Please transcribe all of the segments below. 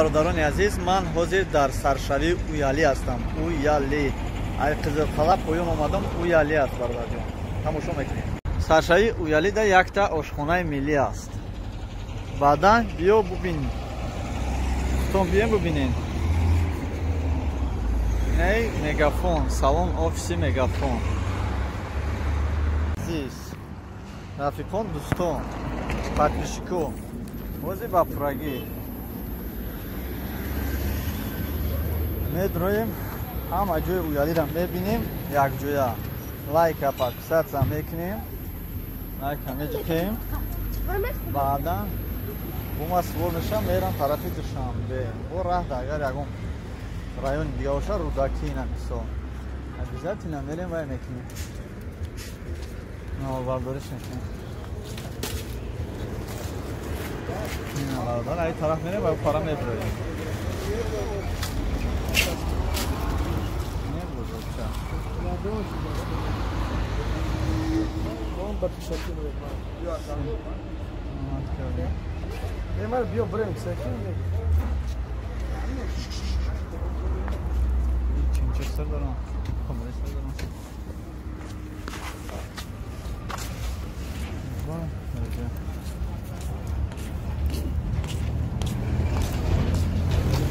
Бародарони азиз, ман ҳозир дар саршавии Уялӣ ҳастам. Уялӣ. Ай Қизилқала поён омадам, Уялӣ аст, бародарҷон. Тамошо мекунем. Саршавии Уялида якта ошхонаи миллӣ аст. Баъдан биё бубин. Тон бием бубинен. Инай Мегафон, салон офиси Мегафон. Азиз, рафиқон, дӯстон, подписчико, ҳозир ба пурагӣ медроем, ҳама ҷои Уялиро мебинем якҷоя. Лайка, подписаться мекунем, лайка меҷиқем. Баъдан бума сувор мешам, мерам тарафи Душанбе. Бо раҳда агар ягон райони дига боша, Рӯдакӣ ина мисол, обязательно мерем вай мекунем, бардориш мекунем. Бародар, ай тараф мерем ва пара меброем.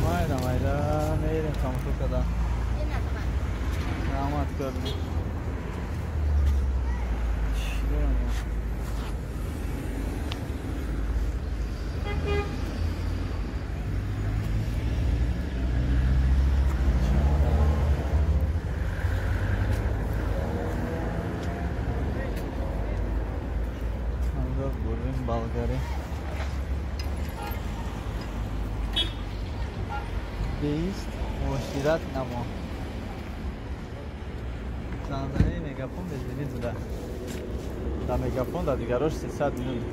Майда майда мерем тамошо карда. Раҳмат кардем. Болгари. Беист муошират намо. Занзанаи Мегафон безлимит буда. Дар Мегафон, дар дигарош 300 минут.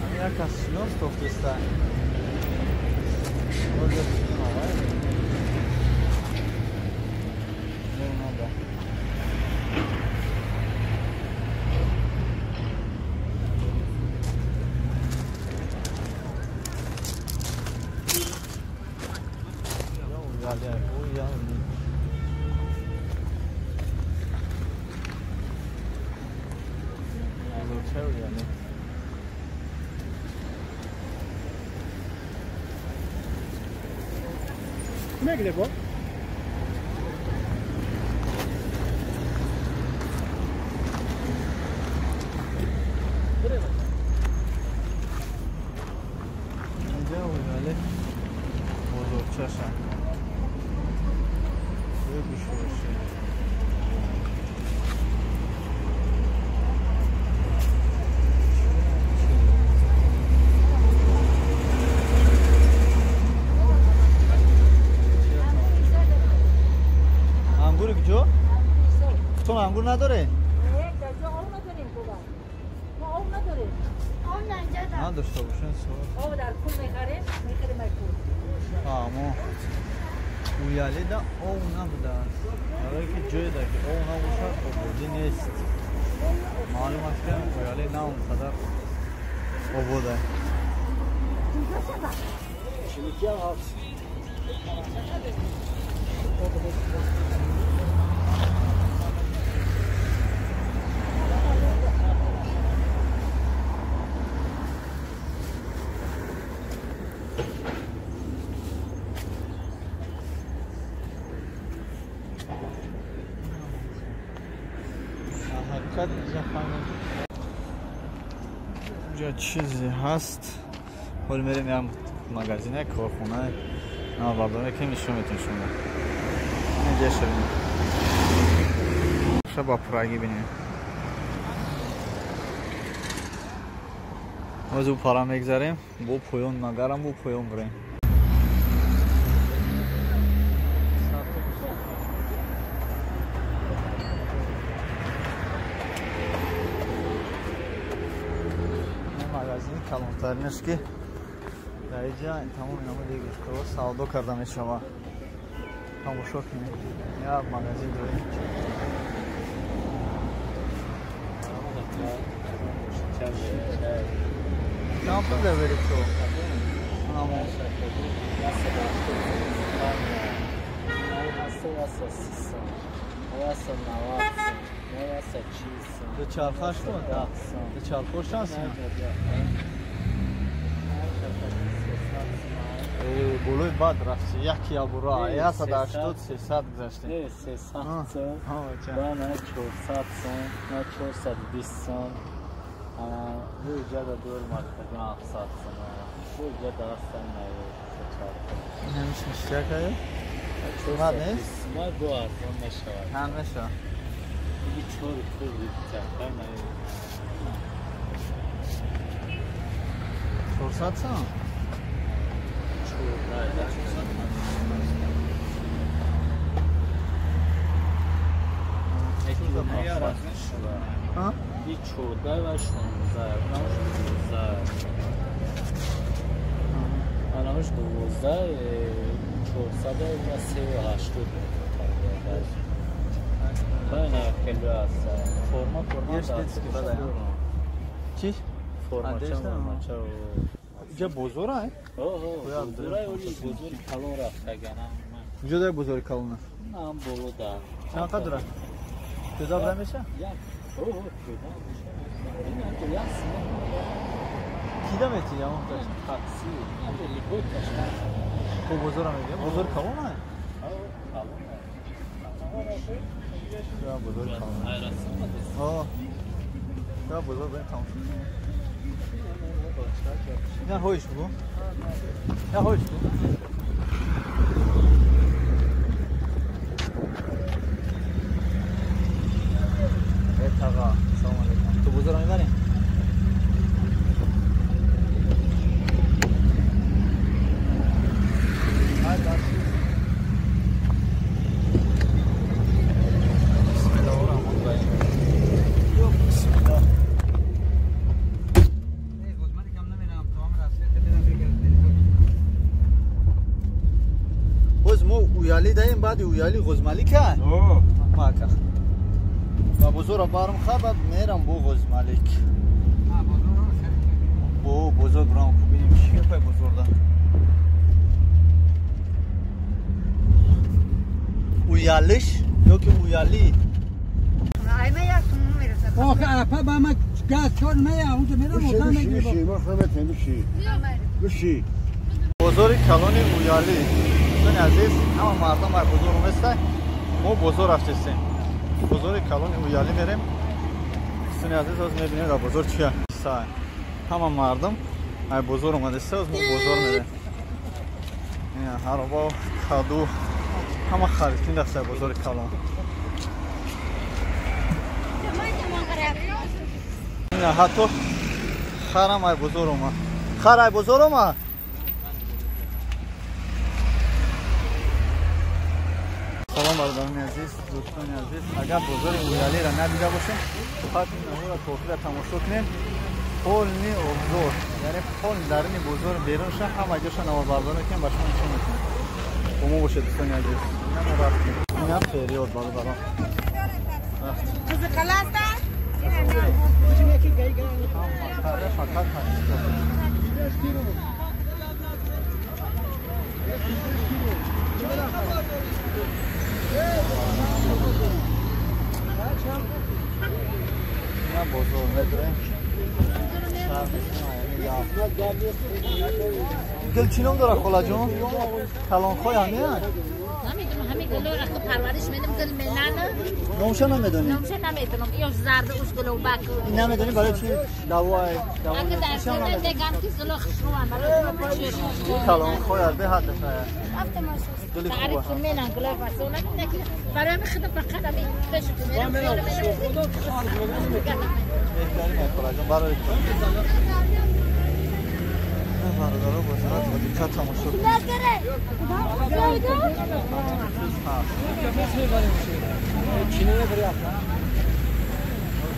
Ҳамин як кас шинос тофтеста. Мегле бо? Инҷа Уялӣ бозорчаша. Гӯшфурӯшӣ. Ангур куҷо? Тон ангур надоре? Об надорем, мо об надорем. Надошта бошен. Об дар пул мехарем, мехарем ай пул. Мо Уялида ов набудааст. Барое ки ҷое ки ов набошад, ободӣ нест. Маълум аст ки Уяли на он қадар обод аст. Ҳақиқат инҷа чизе ҳаст. Ҳол мерем як магазине, корхона навбардоре ки нишон метон шумо. Инҷа шавем. Ша ба пурагӣ бинем. Ҳозир пара мегзарем, бо поён магарам, бо поён бирем. Магазини калонтаринаш ки дар инҷа тамоми намуди гӯштҳо савдо карда мешавад. Тамошо кунем. Як магазин дорем. Чанд пул дорем ту? Дучархаш буд? Дучархош ҳаст? Болои бад рафти, як ябура, 180 300 гузаштем. Не, 300 сом, на 400 сом, на 420 сом. Бу ҷада дур мартаба 700 сом. Бу ҷада астан на Инамиш ништяк аю? Қимат нест? Ма бу арзон мешавад. Чанд мешавад? Иги чор куб чарха на 400 сом? И 14 ва 16, анамуш 12, 400 ва 380. Байна хеле аст. Форма Чӣ? Форма ча? Инҷа бозор ай? Бозор ай, оли бозори калон рафтагана. Куҷо дар бозори калон аст? Нам боло дар. Чанд қадр аст? Пиёда бира меша? Кида мети ямон? Такси. Ко бозора мегӯям? Бозори калон ай? Калон. Бозори калон. Ҳо. Бозор барем тамошо. Не ҳоиш бугу? Не ҳоиш бугу? Таға, салом алейкум. Ту бозорро мебарем? Бисмиллоҳ. Боз мо уяли даем, баъди уяли Ғузмалӣ ка? Мака. Ба бозорро барм ха, баъд мерам бо Ғузмалик. Бо бозор бурам, бинем чӣ гапай бозорда. Уялиш ё ки уяли? آخه عرفه با ما گاز چون میه اونجا میرم اتاق میگیرم. бозори калони Уяли. Дӯстони азиз, ҳама мардум бар бозор оместа. Мо бозор рафтестем. Бозори калони Уяли мерем. Дӯстони азиз, ҳозир мебинем дар бозор чи аст. Ҳама мардум ай бозор омадеста, ҳозир мо бозор мерем. Ҳароба, каду, ҳама харидкунӣ рафта бозори калон. Ҳатто харам ай бозор омад. Хар ай бозор омад. Салом бародарони азиз, дӯстони азиз. Агар бозори Уялиро надида бошем, фақат ин наворро то охира тамошо кунем. Полни обзор, яъне полни даруни бозор берунша ҳама ҷоша наворбардорӣ мекунем, ба шумо нишон метиҳем. Бо мо бошед, дӯстони азиз. Ина мо рафтем. Ина ферёд бародарон. Фақат ина бозор медорем. Гул чӣ ном дорад, холаҷон? Калонхой ҳамеяд? Намедонам, ҳамин гулоро хуб парвариш медам, гул менана. Номша намедонӣ? Номша намедонам. Ё зард, уш гулобак. Намедонӣ барои чӣ давои? Агар дар сина дегам ки гуло хушрӯан барои чӣ? Калонхой аз беҳад шая. Гули хуб. Таъриф менан гуло фасона ки барои ман худам фақат ҳамин пеш мерам. Беҳтарин холаҷон, барои ту. Бародаро, бозорро бо диққат тамошо кунед.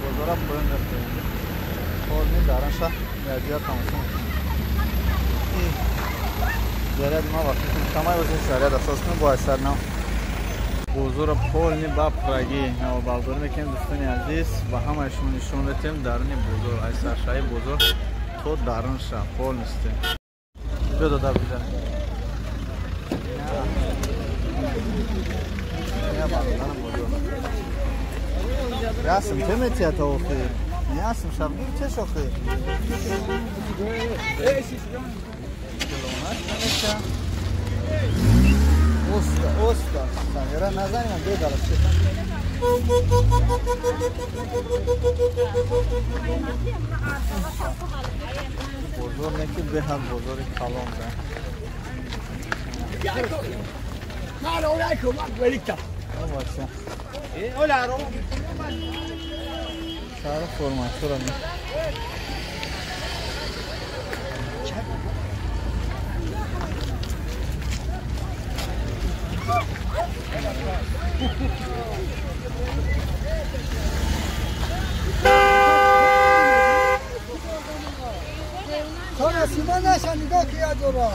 Бозора поён рафтем. Полни даранша якҷоя тамошо мекунем. Заряди ма вақти камай бошед, заряд асос кунем, бо айсар нав. Бозорро полни ба праги навобардорӣ мекунем, дӯстони азиз, ба ҳамаи шумо нишон медиҳем даруни бозор, аз саршаҳи бозор то дарунша полностью. Биё додар бизан. Ясм, те метия то охир? Ясм, шабгир чеш охир? Килонаш намеша. Оста, оста. Самира назаним, бедалаш. Бозор неки беҳад бозори калон да. Шаҳри форматура. تا نسیمه نشن نگاه که یاد را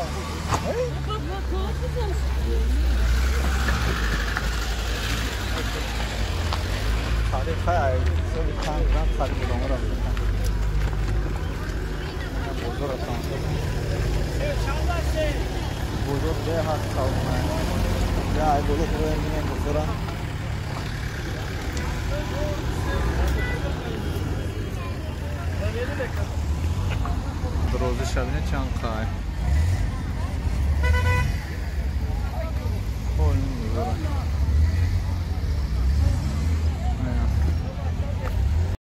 خیلی خیلی چند گرم خرید بودم را بزرگ بزرگ به هست کالونه یا ای بزرگ رو می‌بینیم بزرگ روز شبینه چند خواهی خیلی بزرگ.